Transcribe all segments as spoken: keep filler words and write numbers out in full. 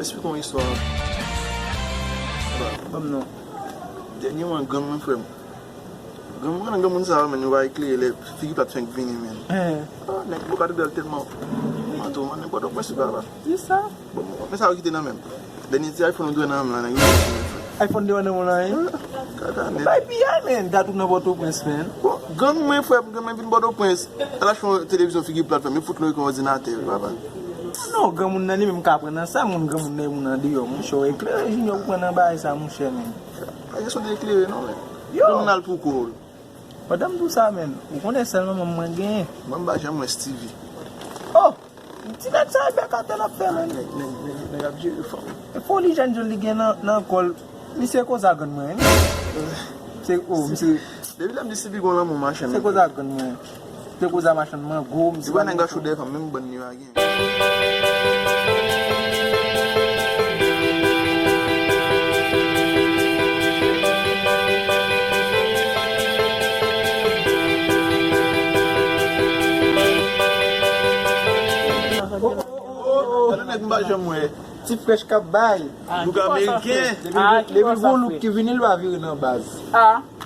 Eksplike yon istwa. Ban m non. Dènyèman, gang mwen, frè m. Gang mwen, gang moun sa yo, menn, yo va eklere lè figi plat fenk vini, menn. Ah, nèg bò katedral tèlman. Mwen tou, mwen, nenpòt pwen sou papa. Di sa. Bon, men sa yo kite nan men m. Dènye ti iPhone ou dwe nan men m la, nèg yo. iPhone de nan men w la, hein? Kaka nèt. Bay piyay, men, dat ou nan Pòtoprens, men. Bon, gang mwen, frè m, gang mwen vin Pòtoprens. Al achte yon televizyon figi plat, frè m, yo fout lòk yon òdinatè, wi, papa. Non, granmoun nan li menm ka pran nan sa, moun granmoun nan, moun andeyò, monchè, w eklere, Junior, ou pran nan bagay sa, monchè, men. Pa gen son de eklere, non, men. Yo! Granmoun al pou kò l. Pandan m di w sa, men, ou konnen sèl manman m mwen genyen. Mwen m pa janm wè Stevie. Oh! Ti nèg sa e bèk atè l ap fè, men. Nèg, nèg, nèg, nèg ap jere fanm. E foli jèn jòl li gen nan, nan kò l. Misye koza grann mwen, wi. Se, oh, misye. Depi lè m di Stevie gon lanmou machann. Se koza grann mwen. Se koza machann mango, misye. Li wè nèg la cho dèyè fanm, menm bann li pa gen. Gade nèg m pa janm wè. Ti frèch k ap bay. Look ameriken. Depi, depi gon look ki vini, l va vire nan baz.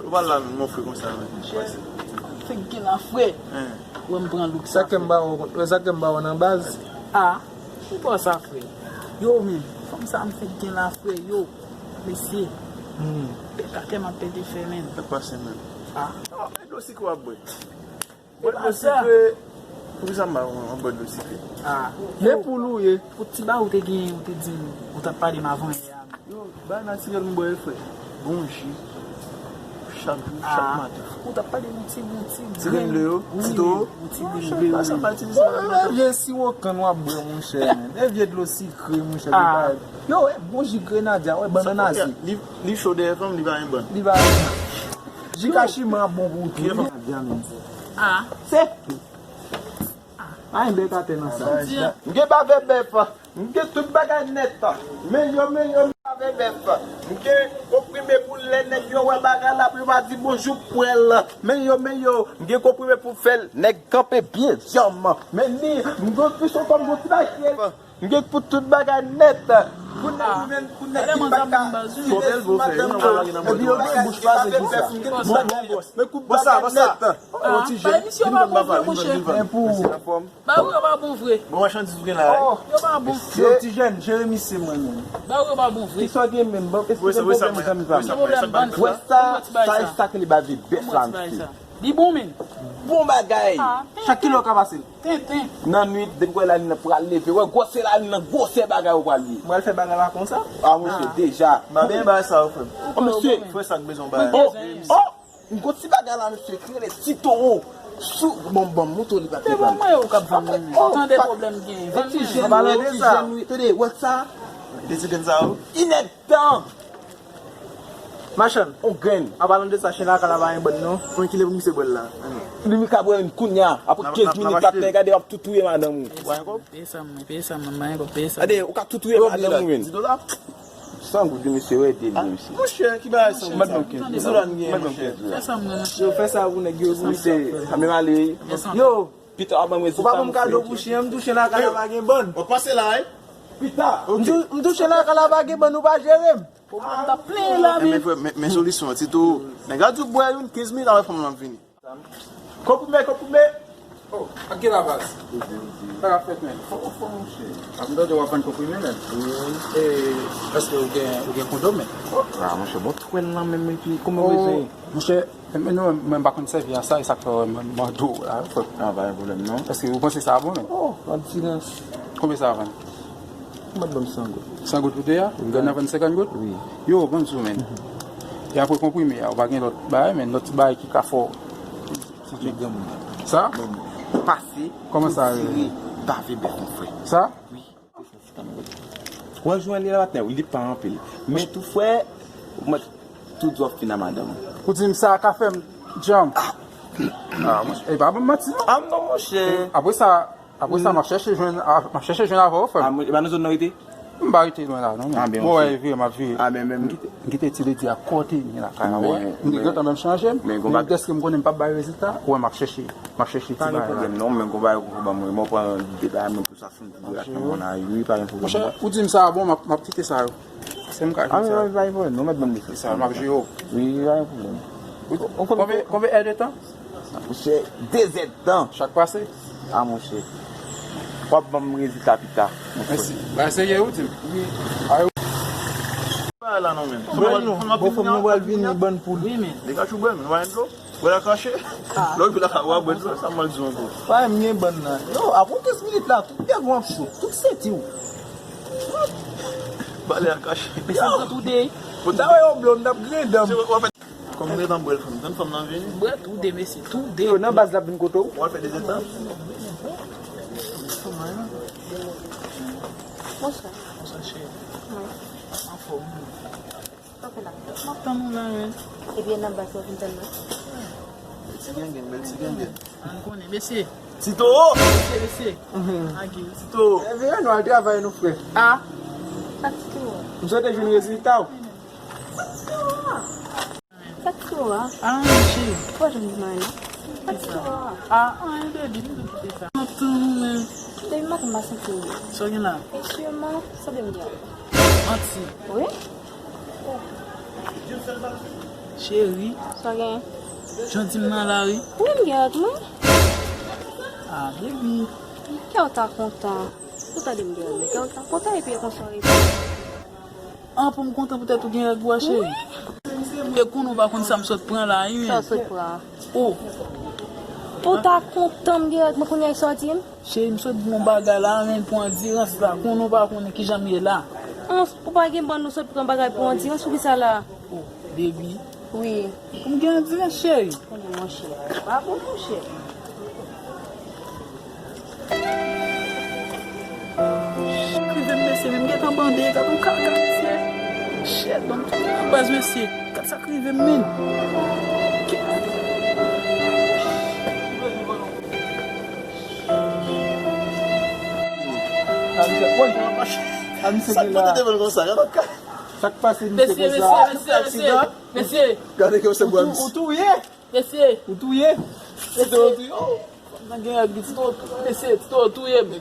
Ou pa la, mon frè, konsa, men. Fèk gen la, frè. Wè m pran look sa, frè. Sa ke m ba w, sa ke m ba w nan baz. Ah, ou pa sa, frè. Yo, men, fanm sa m fèk gen la, frè, yo. Mesye. Pèt atè m ap pete fè, men. Sa k pase, men? Ah. E dlo sikre w ap bwè? Bwè dlo sikre. Poukisa m pa w bwè dlo sikre? Ah. Men pou l ou ye. Pou ti ba ou te gen, ou te di m, ou t ap pale m avan yè a. Yo, bay natirèl m bwè, frè. Bon ji. Chak jou, chak maten. Ou t ap pale yon ti, yon ti grenn dlo yo, ti towo. Yon ti grenn dlo yo. Sa pa itilize. E vye siwo kann w ap bwè, monchè, men. E vye dlo sikre, monchè, li pa. Yo, e bon ji grenadya, wè, bannann aze. Li, li cho dèyè fanm, li pa gen bann. Li pa gen. Ji kachiman ap bon pou ou tou. Ah. Se. Pa gen bèk atè nan sa. M gen bavè bèf. M gen tout bagay nèt. Men yo, men yo, m gen bavè bèf. M gen konprime pou lè nèg yo wè bagay la, pou yo pa di bonjou pwèl. Men yo, men yo, m gen konprime pou fè l. Nèg kanpe byen djanm. Men ni, m gen plis ankò, m gon ti bagay. M gen pou tout bagay nèt. Pou nèg ki menm, pou nèg ki pa ka. Epi yo gen bouch pa se ki sa. Men koup bagay nèt. Yon ti jèn, vin ban m papa, vin ban m papa. Ba ou yo pa bon vre. Bon machandiz ou gen la, wi. Yo pa bon. Yo ti jèn, Jeremi se mwen menm. Ba ou yo pa bon vre. Kisa w gen menm? Bon, esplike m pwoblèm ou, zanmi pa m. Wè sa, sa e sa ke li ba vi bèf la, mesye. Li bon, men. Bon bagay. Chak kilè w ka pase l. Tenten. Nan nwit, depi w wè lalin nan pral leve, wè gwosè lalin nan, gwosè bagay ou pral ye. Mwen fè bagay la konsa. Ah, mesye, deja. M a byen bay sa, frè m. Oh, mesye. Frè sa k bezwen bay. Oh, oh. M gon ti bagay la, mesye, ki rele ti towo. Sou, bon, bon, mouton li pa te vann. Mwen, ou k ap vann mwen. Tande pwoblèm gen. Vann mwen. An palan de sa. Tande, wè sa. De ti grenn sa yo. Inèdtan. Machann, on grenn. An palan de sa, chen lakay la pa gen bann non. Mwen ki lè pou misye bwè l la. Li ka bwè youn kounya. Apre kenz minit l ap fè, gade, w ap tou touye madanm ou. Peye sa mwen, peye sa mwen, mwen, peye sa. Gade, ou ka tou touye madanm ou, men. Di dola. San goud, wi, mesye, wè, ede li, mesye. Monchè, ki bagay san goud sa? Mad manke. Ki dola n gen, monchè? Fè sa mwen. Yo, fè sa pou nèg yo, wi. Mesye, sa menm ale. Yo, Pita, a ban mwen. Ou pa ban m kado pou chen an, m tou chen lakay la pa gen bann. W ap pase la, wi. Pita. M tou, m tou chen lakay la pa gen bann, ou pa jere m. Pwoblèm ta plen la, men. Men, men, men solisyon an, Tito, nèg la di w bwè youn, kenz minit apre fanm lan vini. Konprime, konprime. Oh, ak ki la baz? Sa k ap fèt, men? Fò, fò, monchè. Ap m tande w ap vann konprime, men. E, èske ou gen, ou gen kondom, men? Ah, monchè, bon twèl lan menm, epi kòman w bezwen? Monchè, men nou, mwen pa konn sèvi a sa, e sa k fè mwen mande w la, frè. Ah, pa gen pwoblèm, non. Èske ou panse sa bon, men? Oh, an silans. Konbyen sa ap vann? Ou mèt ban m san goud. San goud pou de a? Ou gen nan vann senkant goud? Wi. Yo, ban m di w, men. E apre konprime a, ou pa gen lòt bagay, men, lòt ti bagay ki ka fè w. Sa? Pase. Kòman sa, tire bave bèf, mon frè. Sa? Wi. Ou jwenn li la maten, li pa anpil. Men tou frè, ou mèt tou zòf fin a madanm. Ou di m sa ka fè m djanm. Ah, monchè. E pa ban m manti, non. Ah, non, monchè. Apre sa, Apre sa, m ap chèche jwenn, a, m ap chèche jwenn avè w, frè m. Ah, e pa nan zòn nan rete? M pa rete lwen la non. Ah, ben, bon, ok. Wè, vire, m ap vire. Ah, ben, men m kite, m kite ti ledi a kote m ye lakay la, wè. M te gentan menm chanje m, men dèske m konnen m p ap bay rezilta, wè, m ap chèche, m ap chèche ti bagay la. Pa gen pwoblèm non, men gon bagay ou poko ban mwen, mwen pran de bagay mwen pou sa fini pou lakay mwen la, wi, pa gen pwoblèm. Monchè, ou di m sa bon, m ap, m ap kite sa yo. Se m ka kite sa. Ah, men pa gen pwoblèm, nou mèt ban m li. Sa, m ap jere w. Wi, pa gen pwoblèm. Konbyen, konbyen èdtan? Monchè, de zèdtan. Chak pase? A monchè. W ap ban m rezilta pita. Mèsi. Bay serye wi, Tim. Wi. Ay. Bay la non, men. Bwè non. Bon, fanm nan pral vini, bann poul. Wi, men. Degaj ou bwè, men. Ou pa dlo? Bwè la kache. Lè w vin la, w a bwè dlo, sa m pral di w ankò. Pa m gen bann nan. Yo, apre kenz minit la, tout pye w ap cho. Tout senti w. Balè a kache. Men sa m pran tou de. Pou ta wè yon blonde, n ap griyen dan. Kòm ou gentan bwè l, fanm, tann fanm nan vini. Bwè tou de, mesye, tou de. Yo, nan baz la vin kote w. W al fè de zèdtan. Bonswa. Bonswa, cheri. Anfòm. Sa w fè la? M ap tann ou la, men. Ebyen, nan baz la, w vin tann mwen. Bèl ti gengen, bèl ti gengen. An konnen, mesye. Ti towo! Mesye, mesye. Agi. Ti towo. Eveye nou al travay nou, frè. A. Sa ti towo? M swete jwenn rezilta w. Sa ki sou a? Ah, monchè. Ou pa janm di m anyen non. Sa ki sou a? Ah, anyen, baby, m tou kite sa. Antan, men. Baby, maten m pa santi m byen. Sa w gen la? Esye m, sanble m gen règ. Manti. Wi. Cheri. Sa w gen? Jan w di m nan la, wi. Wi, m gen règ mwen. Ah, baby. Kè w ta kontan. Ou tande m gen règ, men kè w ta kontan epi e konsa w rete. An, pou m kontan poutèt ou gen règ ou a, cheri. Wi. E konnen ou pa konn sa m sot pran la, wi. Sa w sot pran? Oh. Ou ta kontan m gen règ mwen kounye a, sa w di m? Cheri, m sot bon bagay la, men pou andirans la, konnen ou pa konnen kijan m ye la. An, ou pa gen bann nou sot pran bagay pou andirans, poukisa la? Oh, baby. Wi. Pou m gen andirans, cheri. Konnen, monchè. Pa bon, monchè. Rive m, mesye, men m gentan bande, gad yon kaka, mesye. Shit, ban m tou nan baz, mesye. Gad sa k rive m, men. A misye, woy. A misye gen la. Sa k pase misye konsa? Mesye, mesye, mesye, mesye. Gade ke se bwa misye. Ou touye. Mesye. Ou touye? Mesye. Ou touye. Oh, nan gen règ, ti to, mesye, ti to touye m.